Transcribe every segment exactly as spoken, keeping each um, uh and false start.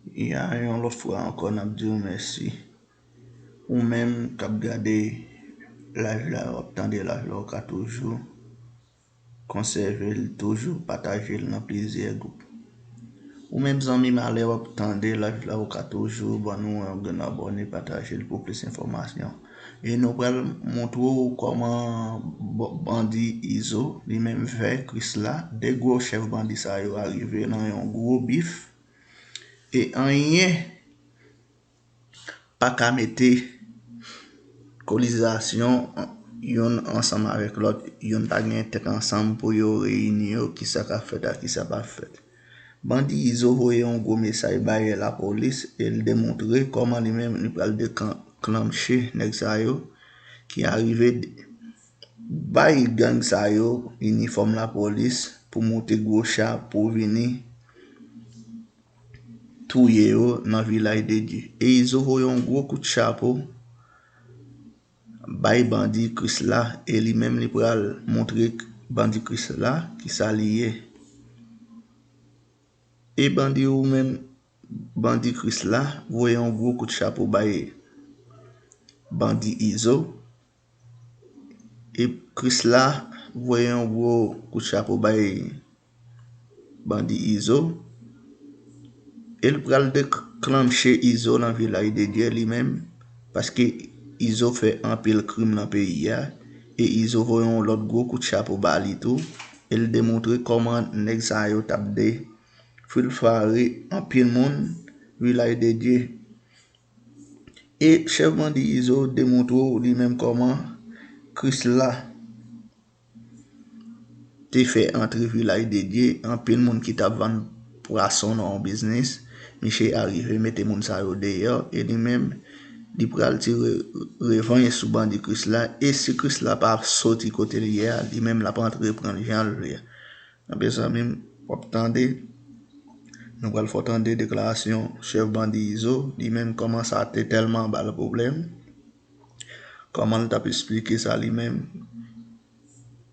Ya, yon lòt fwa ankò, n ap di w mèsi. Ou menm k ap gade live la, w ap tande live la, ou ka toujou konsève l, toujou pataje l nan plizyè gwoup. Ou menm zanmi m, alè w ap tande live la, ou ka toujou ban nou yon grenn abòne, pataje l pou plis enfòmasyon. E nou pral montre w kòman bo- bandi Izo, li menm fè Krisla, de gwo chèf bandi sa yo arive nan yon gwo bif. E anyen pa ka mete kolizasyon youn ansanm avèk lòt, youn pa gen tèt ansanm pou yo reyini yo, kisa k ap fèt ak kisa p ap fèt. Bandi Izo voye yon gwo mesaj bay lapolis e l demontre kòman li menm li pral deklanche nèg sa yo ki arive bay gang sa yo inifòm lapolis pou moute gwo cha pou vini touye yo nan Vilaj de Dye. E Izo voye yon gwo kout chapo bay bandi Krisla e li menm li pral montre bandi Krisla kisa li ye. E bandi ou menm, bandi Krisla voye yon gwo kout chapo bay bandi Izo. E Krisla voye yon gwo kout chapo bay bandi Izo. E l pral deklanche Izo nan Vilaj de Dye li menm, paske Izo fè anpil krim nan peyi a. E Izo voye yon lòt gwo kout chapo ba li tou. E l demontre kòman nèg sa yo t ap defilfare anpil moun Vilaj de Dye. E chèf bandi Izo demontre w li menm kòman Krisla te fè antre Vilaj de Dye, anpil moun ki t ap vann pwason nan yon biznis, misye arive mete moun sa yo deyò, e li menm, li pral tire revanj sou bandi Krisla, e si Krisla pa soti kote l ye a, li menm l ap antre pran l jan l vle. Ebyen zanmi m, w ap tande, nou pral fè w tande deklarasyon chèf bandi Izo, li menm kòman sa te tèlman ba l pwoblèm, kòman l t ap esplike sa li menm,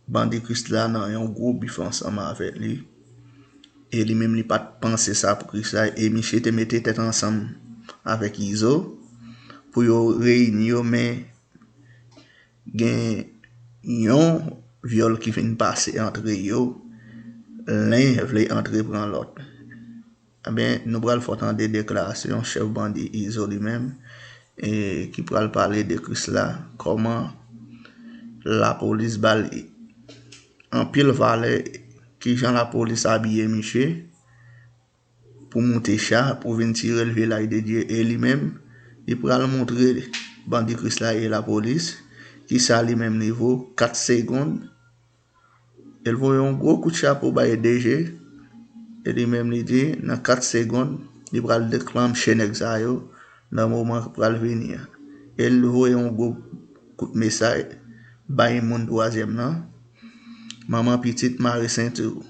bandi Krisla nan yon gwo bif ansanm avèk li. E li menm li pa t panse sa pou Krisla. E misye te mete tèt ansanm avèk Izo pou yo reyini yo, men gen yon vyòl ki vin pase antre yo. Len vle antre pran lòt. Ebyen, nou pral fè w tande deklarasyon chèf bandi Izo li menm, e, ki pral pale de Krisla, kòman lapolis ba l anpil valè, kijan lapolis abiye misye pou moute cha, pou vin tire l Vilaj de Dye, e li menm, li pral montre bandi Krisla e lapolis kisa li menm li vo, kat segonn, e l voye yon gwo kout chapo bay D G, e li menm li di, nan kat segonn, li pral deklanche nèg sa yo nan moman k pral vini an. E l voye yon gwo kout mesaj bay moun twazyèm nan, manman pitit mare senti w.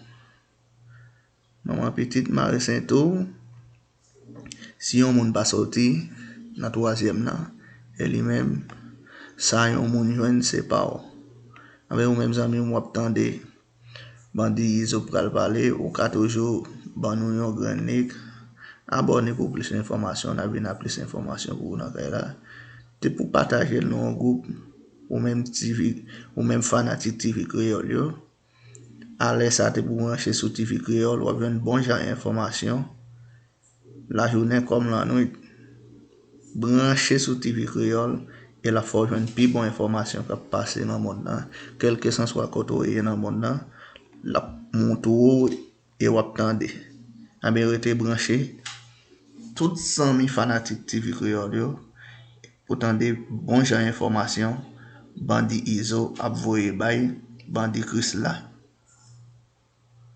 Manman pitit mare senti w. Si yon moun pa soti nan twazyèm nan, e li menm, sa yon moun jwenn se pa w. Anben, ou menm zanmi m, w ap tande bandi Izo pral pale, ou ka toujou ban nou yon grenn like, abòne pou plis enfòmasyon, n ap vin ak plis enfòmasyon pou ou nan kay la. Depi w pataje l nan yon gwoup, ou menm T V, ou menm fanatik T V Kreyòl yo, alè sa depi w branche sou T V Kreyòl, w ap jwenn bon jan enfòmasyon. Lajounen kòm lannwit, branche sou T V Kreyòl e l ap fè w jwenn pi bon enfòmasyon k ap pase nan mond lan. Kèlkeswa kote w ye nan mond lan, l ap montre w e w ap tande. Anben, rete branche, tout zanmi fanatik T V Kreyòl yo, pou tande bon jan enfòmasyon bandi Izo ap voye bay bandi Krisla.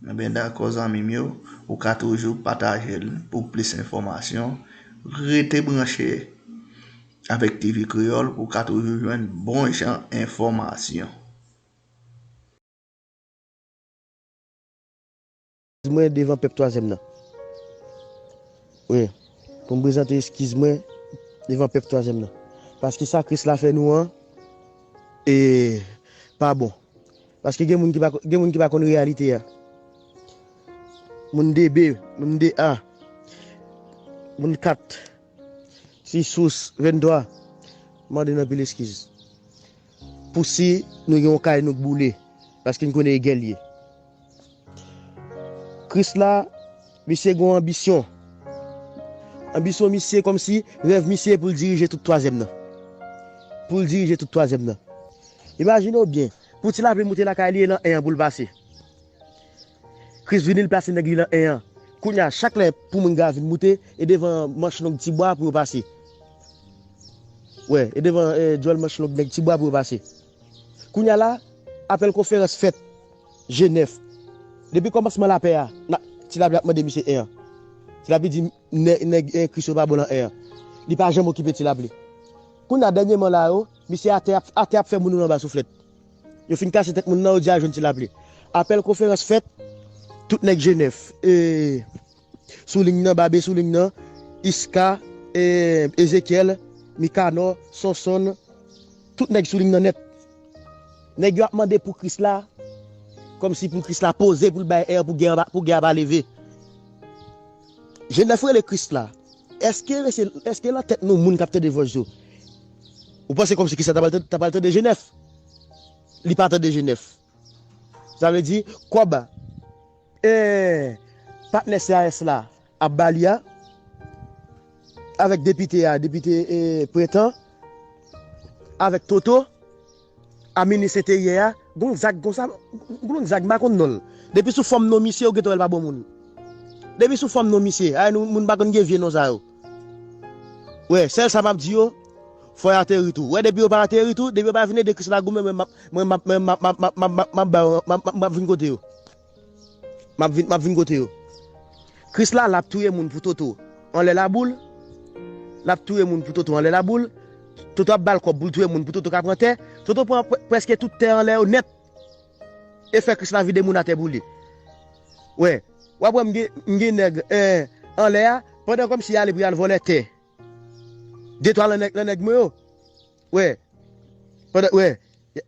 Anben, dakò, zanmi m yo, ou ka toujou pataje l pou plis enfòmasyon. Rete branche avèk T V Kreyòl pou w ka toujou jwenn bon jan enfòmasyon. Mwen devan pèp twazyèm nan. Wi. Pou m prezante eskiz mwen devan pèp twazyèm nan. Paske sa Krisla fè nou an, e, pa bon. Paske gen moun ki pa, gen moun ki pa konn reyalite a. Moun de B, moun de A. moun kat, si sous venntwa, mande n anpil eskiz. Pou si nou gen yon kay nou k boule, paske n konnen e gè l ye. Krisla, misye gen yon anbisyon. Anbisyon misye kòmsi rèv misye pou l dirije tout twazyèm nan. Pou l dirije tout twazyèm nan. Imajine w byen, pou ti lapli moute lakay li e nan en an pou l pase. Kris vini, l plase nèg li nan en an. Kounye a, chak lè pou moun ga vin moute, e devan manch long Tibwa pou yo pase. Wè, e devan eh, djòl manch long nèg Tibwa pou yo pase. Kounye a la, apèl konferans fèt. Jenèf. Depi kòmansman lapè a, na, ti lapli ap mande misye en an. Ti lapli di nè- nèg eh, Kris yo pa bon nan en an. Li pa janm okipe ti lapli. Kounye a, dènyèman la yo, misye atè ap, atè ap fè moun yo anba souflèt. Yo fin kase tèt moun nan, yo di al jwenn ti lapli. Apèl konferans fèt, tout nèg Jenèf. E, sou liy nan, Babe sou liy nan, Iska, e, Ezekyèl, Mikanò, Sonsonn, tout nèg sou liy nan nèt. Nèg yo ap mande pou Kris la, kòmsi pou Kris la poze pou l bay èr pou gè a pa- pou gè a pa leve. Jenèf rele Kris la. Èske, èske nan tèt nou moun k ap tande vòs yo? Ou panse kòmsi Kris la t ap al tande Jenèf? Li pa tande Jenèf. Sa vle di, kòb, eh, patnè C A S la ap ba li a, avèk depite a, depite eh, Prentan, avèk Toto, a minis enteryè a, gon zag konsa, gon zag m pa konn non l. Depi sou fòm non misye, ou gentan wè l pa bon moun. Depi sou fòm non misye, ay nou moun pa konn gen vye non sa yo. Wè, sèl sa m ap di yo, fò y ateri tou. Wè, depi yo pa ateri tou, depi yo pa vin ede Kris la goumen, mwen m ap, mwen m ap, mwen m ap, m ap, m ap, m ap, m ap, m ap, m ap, m ap vin kote yo. M ap vin, m ap vin kote yo. Kris la, l ap touye moun pou Toto anlè laboul. L ap touye moun pou Toto anlè laboul. Toto ap ba l kòb pou l touye moun pou Toto ka pran tè. Toto pran pre- prèske tout tè anlè yo nèt. E fè Kris la vide moun atè pou li. Wè, w ap wè m gen, m gen nèg eh, anlè a, pandan kòmsi y ale pou y al vòlè tè. Detwa lan nèg, lan nèg mwen yo. Wè, pandan, wè, y-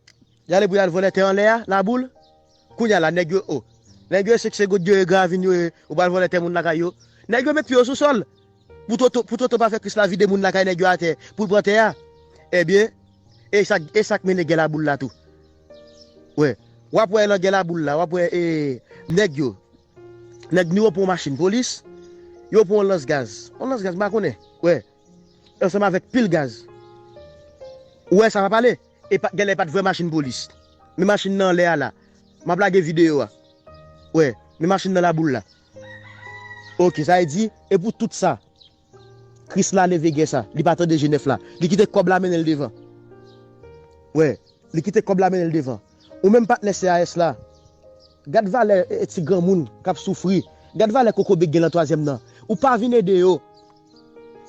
y ale pou y al vòlè tè anlè a, laboul. Kounye a la, nèg yo, o. Nèg yo, se se goud yo, e gravin yo, e, ou pral vòlè tè moun lakay yo. Nèg yo met pye yo sou sòl. Pou Toto, pou Toto pa fè Kris la vide moun lakay nèg yo atè, pou l pran tè a. Ebyen, e sa, e sa k mennen gè laboul la tou. Wè, w ap wè lan gè laboul la, w ap wè, e, nèg yo. Nèg nou yo pran yon machin polis, yo pran yon lans gaz. Yon lans gaz, m pa konnen. Wè, ansanm avèk pil gaz. Ou wè sa pa pale? E pa, genlè pa t vrè machin polis. Men machin nan anlè a la. M ap lage videyo a. Wè, men machin nan laboul la. Oke, sa vle di, e pou tout sa, Kris la leve gè sa. Li pa tande Jenèf la. Li kite kòb la mennen l devan. Wè, li kite kòb la mennen l devan. Ou menm patnè C A S la, gad valè eh, ti granmoun k ap soufri. Gad valè kokobe k gen lan twazyèm nan. Ou pa vin ede yo.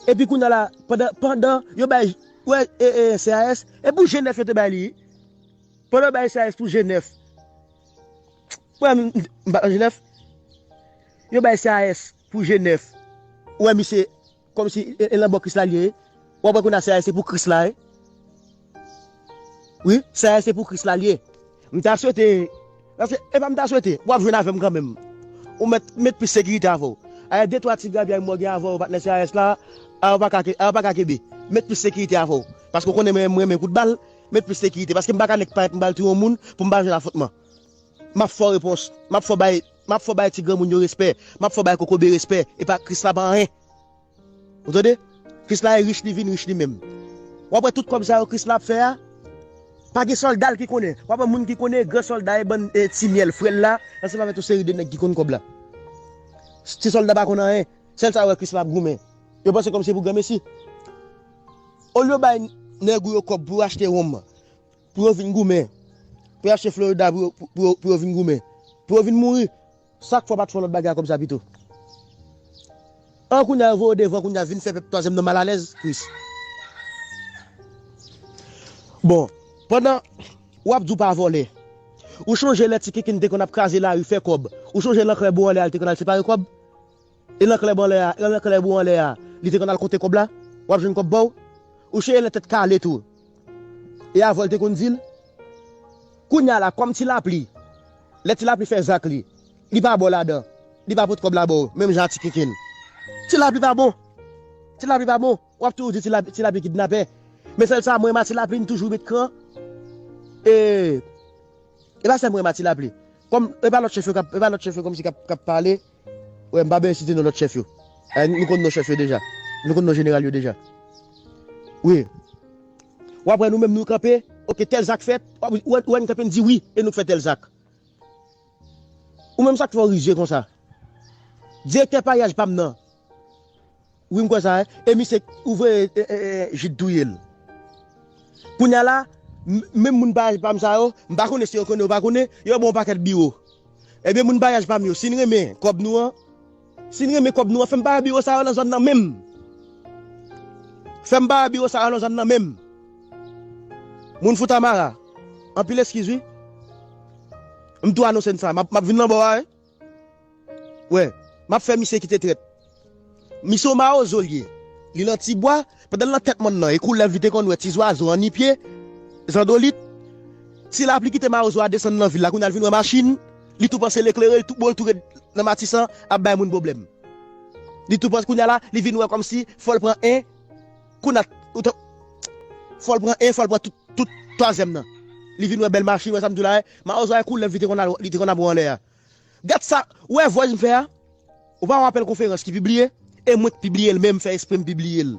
Epi kounye a la, pandan, pandan yo bay, wè, eh, eh, C A S, e pou Jenèf yo te bay li. Pandan yo bay C A S pou Jenèf. Wè, m, m pa nan Jenèf. Yo bay C A S pou Jenèf. Ou wè misye, kòmsi e, e lan bò Kris la l ye. W ap wè kounye a C A S se pou Kris la, wi. Wi, C A S se pou Kris la l ye. M ta swete, paske, e pa m ta swete, w ap jwenn avè m kanmenm. Ou mèt, met plis sekirite avè w. Ayè, de twa ti grabyay mwen gen avè w, patnè C A S la, a, w pa ka ke- a, w pa ka kenbe. Met plis sekirite avè w. Paske w konnen mwen, mwen renmen kout bal, met plis sekirite. Paske m pa ka nèk parèt m pral touye yon moun pou m pa jwenn afwontman. M ap fè w repons. M ap fè w bay, m ap fè w bay ti granmoun yo respè. M ap fè w bay kokobe respè. E pa Kris la pa anyen. Ou tande? Kris la e rich, li vin rich li menm. W ap wè tout kòb sa yo Kris la ap fè a. Pa gen sòlda l ki konnen. W ap wè moun ki konnen, gran sòlda e bann e, ti myèl frè l la, ansanm avèk yon seri de nèg ki konn kòb la. Ti sòlda pa konn anyen. Sèl sa yo wè Kris la ap goumen. Yo panse kòmsi se pou granmesi. Olye yo bay nèg ou yo kòb pou yo achte wonm, pou yo vin goumen, pou yo achte Florida pou yo, pou, pou yo, pou yo vin goumen, pou yo vin mouri. Sa k fè w pa t fè yon lòt bagay a kòb sa pito? An kounye a yo voye w devan, kounye a vin fè pèp twazyèm nan malalèz, Kris. Bon, pandan w ap di w pa vòlè, ou chonje lè Ti Kenken te konn ap kraze lari fè kòb? Ou chonje lan klèb ou anlè a l te konn al separe kòb? E lan klèb anlè a, e lan klèb ou anlè a, li te konn al konte kòb la? W ap jwenn kòb ba w? Ou chonje lè Tèt Kale tou? E avè w l te konn di l? Kounye a la, kòm Ti Lapli, lè Ti Lapli fè zak li, li pa ba w ladan, li pa pot kòb la ba w, menm jan a Ti Kenken. Ti Lapli pa bon. Ti Lapli pa bon. W ap toujou di Ti Lapli, Ti Lapli kidnapè. Men sèl sa, mwen, Ti Lapli, m toujou met kran. E, e pa sèl mwen, Ti Lapli. Kòm, e pa lòt chèf yo k ap, e pa lòt chèf yo kòmsi k ap, k ap pale. Wè, m pa bezwen site non lòt chèf yo. Eh, nou konn non chèf yo deja. Nou konn non jeneral yo deja. Wi. W ap wè nou menm nou kanpe, oke, tèl zak fèt, w ap, w ap, w ap kanpe n di wi, e nou k fè tèl zak. Ou menm sa k fè w rize konsa. Direktè paryaj pa m nan. Wi, m kwè sa, wi. E misye ouvre, e, e, e, Jid touye l. Kounye a la, m- menm moun paryaj pa m sa yo, m pa konnen si yo konnen, yo pa konnen, yo ba w yon pakèt biwo. Ebyen, moun paryaj pa m yo, si n renmen kòb nou an, si n renmen kòb nou an, fè m bay biwo sa yo nan zòn nan menm. Fè m bay biwo sa yo nan zòn nan menm. Moun Foutamara, anpil eskiz, wi. M tou anonse n sa, m ap, m ap vin nan bò a, wi. Wè, m ap fè misye kite trèt. Misye yon mawozo l ye. Li nan Tibwa, pandan l nan tèt mòn nan, e koulèv li te konn wè, ti zwazo, annipye, zandolit. Ti Lapli kite mawozo a desann nan vil la, kounye a l vin wè machin, li tou panse l eklere, li tou bo l tou ret nan Matisan ap bay moun pwoblèm. Li tou panse kounye a la, li vin wè kòmsi fò l pran en, kounye a, ou t- fò l pran en, fò l pran tout, tout twazyèm nan. Li vin wè bèl machin, wè sa m di w la, wè, mawozo a e koulèv li te konn al, li te konn ap wè anlè a. Gad sa, ou wè vòs m fè a? Ou pa wè apèl konferans ki pibliye? E mwen k pibliye l menm, fè espre m pibliye l.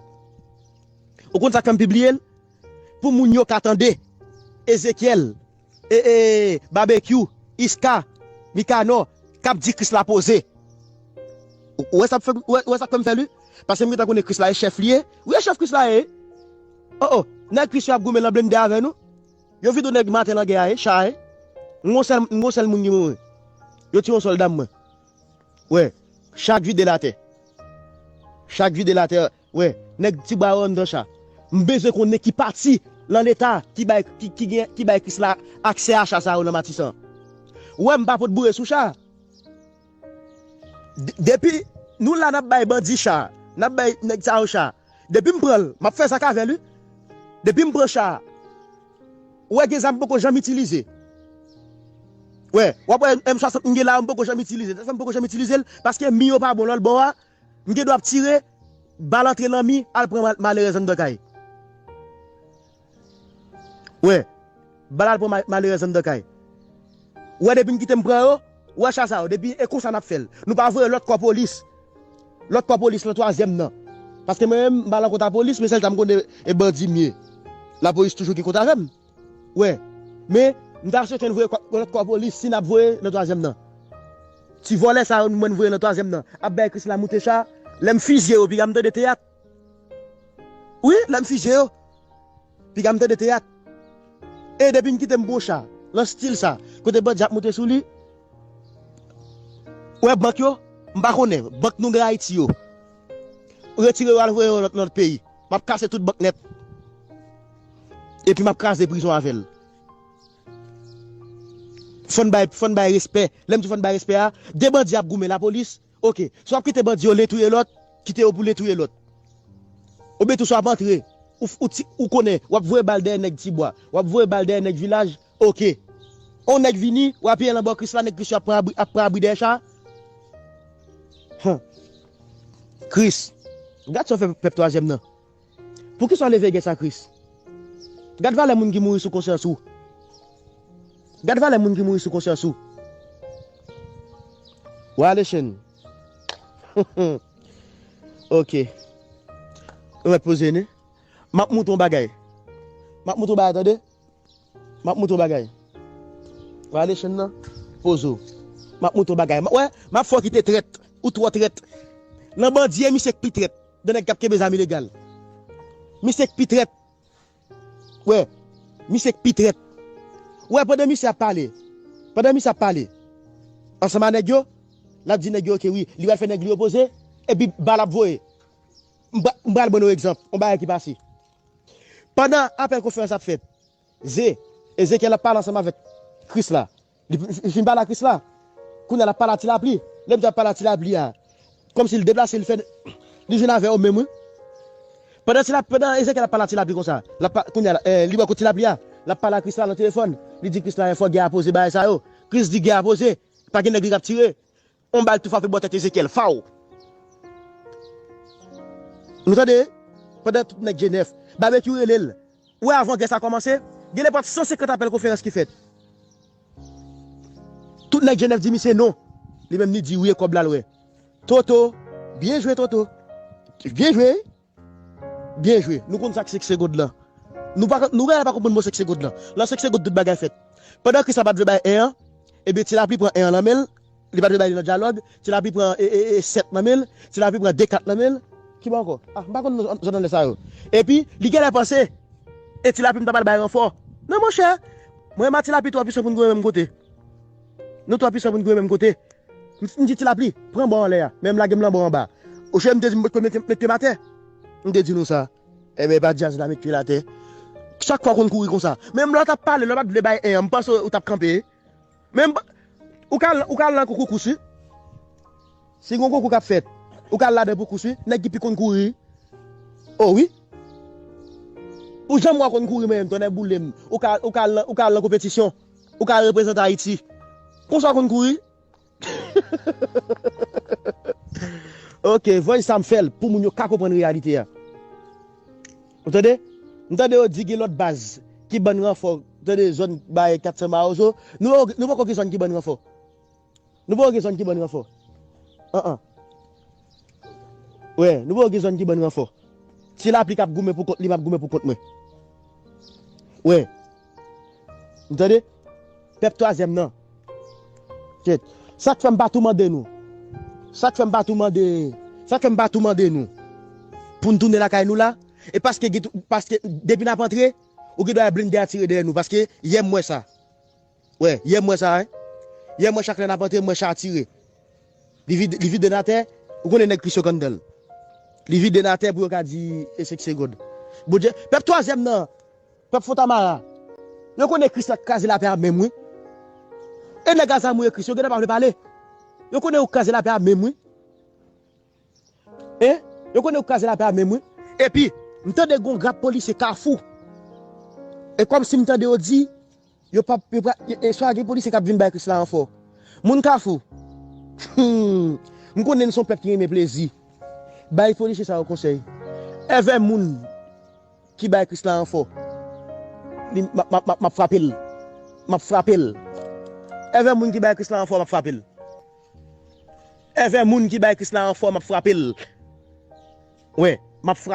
Ou konn sa k fè m pibliye l? Pou moun yo ka tande Ezekyèl, e, e, Babekyou, Iska, Mikanò, k ap di Krisla poze. Ou, ou wè sa k fè, ou wè, ou wè sa k fè m fè l, wi? Paske m gentan konnen Krisla e chèf li ye. Wi, e chèf Krisla ye. Oh, oh, nèg Kris yo ap goumen nan blende avè nou. Yo vide yon nèg maten nan gè a, e, cha, e. M gon sèl, m gon sèl moun ki mouri. Yo tiye yon sòlda m mwen. Wè, cha k vide l atè. Cha k vide l atè. Wè, nèg Tibwa yo anndan cha. M bezwen konnen ki pati nan Leta ki bay, ki, ki gen, ki bay Krisla aksè a cha sa yo nan Matisan. Wè, m pa pot boure sou cha. D- depi nou la n ap bay bandi cha, n ap bay nèg sa yo cha. Depi m pran l, m ap fè zak avè l, wi. Depi m pran cha, ou wè gen zam m poko janm itilize. Wè, w ap wè M swasant m gen la, m poko janm itilize. Sa m poko janm itilize l, paske mi yo pa bon lòt bò a, m gen dwa ap tire, bal antre nan mi, al pran mal- malerèz anndan kay. Wè, bal al pran ma- malerèz anndan kay. Wè, depi n kite m pran yo, wè cha sa yo, depi e konsa n ap fè l. Nou pa voye lòt kò polis. Lòt kò polis nan twazyèm nan. Paske mwen menm, m pa nan kont a polis, men sèl sa m konnen e bandi m ye. Lapolis toujou gen kont avè m. Wè, men m ta swete n voye kò- lòt kò polis si n ap voye nan twazyèm nan. Ti vòlè sa yo mwen voye nan twazyèm nan ap bay Krisla moute cha, lè m fizye yo, piga m tande teyat. Wi, lè m fizye yo. Piga m tande teyat. E depi n kite m bon cha, nan stil sa, kote bandi ap moute sou li, wè bank yo, m pa konnen, bank nou gen Ayiti yo. Retire yo al voye yo nan lòt peyi. M ap kase tout bank nèt. Epi m ap kraze prizon avè l. Fò n bay, fò n bay respè. Lè m di fò n bay respè a, de bandi ap goumen lapolis, oke. Si w ap kite bandi yo len touye lòt, kite yo pou len touye lòt. Oubyen tou si w ap antre, ou, ou, ti- ou konnen, w ap voye bal dèyè nèg Tibwa, w ap voye bal dèyè nèg vilaj, oke. On nèg vini, w apiye l anba Krisla, nèg Kris yo ap pran abri, ap pran abri dèyè cha. Huh. Kris. Gad sa w fè pèp twazyèm nan. Poukisa w leve gè sa, Kris? Gad valè moun ki mouri sou konsyans ou. Gad valè moun ki mouri sou konsyans ou. Wale chen. Oke. Ou mèt poze, ni? M ap montre w bagay. M ap montre w bagay, tande? M ap montre w bagay. Wale chen nan. Poze w. M ap montre w bagay. M- Wè, m ap fè w kite trèt. Ou twò trèt. Nan bandi, e misye k pi trèt. De nèg k ap kenbe zam ilegal. Misye k pi trèt. Wè, misye k pi trèt. Wè, pandan misye ap pale, pandan misye ap pale ansanm a nèg yo, l ap di nèg yo, oke, wi, li pral fè nèg li yo poze, epi bal ap voye. M pra- m pral ban nou egzanp, yon bagay ki pase. Pandan apèl konferans ap fèt, Ze, Ezekyèl ap pale ansanm avèk Krisla. Li, li fin pale a Krisla. Kounye a l ap pale a Ti Lapli. Lè m di l ap pale a Ti Lapli a, kòmsi l deplase, l fè, li jwenn avè yo menm, wi. Pandan Ti Lapli, pandan Ezekyèl ap pale a Ti Lapli konsa, l ap pa- kounye a, eh, li bò kot Ti Lapli a, l ap pale a Krisla nan telefòn. Li di Krisla, fò gè a poze bagay sa yo. Kris di gè a poze. Pa gen nèg li k ap tire. On bal tou frape bò tèt Ezekyèl. Faw. Nou tande? Pandan tout nèg G nèf, Babekyou rele l. Ou wè avan gè sa kòmanse, gen nenpòt san senkant apèl konferans ki fèt. Tout nèg G nèf di misye non. Li menm li di wi e kòb la l wè. Toto, byen jwe Toto. Byen jwe. Byen jwe. Nou konn sa k senk segond lan. Nou pa, nou genlè pa konprann mo senk segond lan. Lan senk segond tout bagay fèt. Pandan Krisla pa t vle bay en an, ebyen Ti Lapli pran en an nan men l, li pa t vle bay li nan dyalòg, Ti Lapli pran e, e, e, sèt nan men l, Ti Lapli pran de kat nan men l. Ki bò ankò? Ah, m pa konn zòn anlè sa yo. Epi, li genlè panse, e Ti Lapli m ta pral bay ranfò. Non, monchè, mwen menm a Ti Lapli twò pwisan pou n goumen menm kote. Nou twò pwisan pou n goumen menm kote. M, m di Ti Lapli, pran bò anlè a. Men m lage m lan bò anba. Oche m te di m mete, mete m atè. M te di nou sa. Ebyen, e pa djaz la met pye l atè. Chak fwa w konn kouri konsa. Menm lè w t ap pale, lè w pa t vle bay en an, m panse w t ap kanpe. Men m pa, ou ka, ou ka al nan konkou kous wi. Si gon konkou k ap fèt, ou ka al ladan pou kous wi. Nèg ki pi konn kouri. O wi. Ou janm wè w konn kouri menm, tonnè boule m. Ou ka, ou ka al nan, ou ka al nan konpetisyon. Ou ka al reprezante Ayiti. Konsa w konn kouri. Ok, voice sa m fè l pou moun yo ka konprann reyalite a. Ou tande? M tande yo di gen lòt baz ki ban n ranfò, tande zòn bay kat san Mawozo. Nou, nou poko gen zòn ki ban n ranfò. Nou poko gen zòn ki ban n ranfò. An an. Wè, nou poko gen zòn ki ban n ranfò. Ti Lapli k ap goumen pou kont li, m ap goumen pou kont mwen. Wè. Ou tande? Pèp twazyèm nan. Kèt. Sa k fè m pa tou mande nou. Sa k fè m pa tou mande. Sa k fè m pa tou mande nou. Pou n tounen lakay nou la. E paske, gen tou- paske depi n ap antre, ou gen dwa blende a tire dèyè nou. Paske yè m wè sa. Wè, yè m wè sa, wi. Yè m wè chak lè n ap antre, m wè cha a tire. Li vide, li vide n atè, ou konnen nèg Kris yo konn dan l. Li vide n atè pou yo ka di e senk segond. Bondye, pèp twazyèm nan, pèp Fontamara, yo konnen Kris la k kraze lapè a menm wi. E nèg a zam wi e Kris, yo gentan pa vle pale. Yo konnen yo kraze lapè a menm wi. Hein? Yo konnen yo kraze lapè a menm wi. Epi, m tande gon grap polisye Kafou. E kòmsi m tande yo di, yo p ap, yo pa, e, e swa gen polisye k ap vin bay Kris la ranfò. Moun Kafou, hmm, m konnen n se yon pèp ki renmen plezi. Bay polisye sa yo konsèy. Èvè moun ki bay Kris la ranfò, li, m ap, m ap, m ap, m ap frape l. M ap frape l. Èvè moun ki bay Kris la ranfò, m ap frape l. Èvè moun ki bay Kris la ranfò, m ap frape l. Wè, m ap frape l.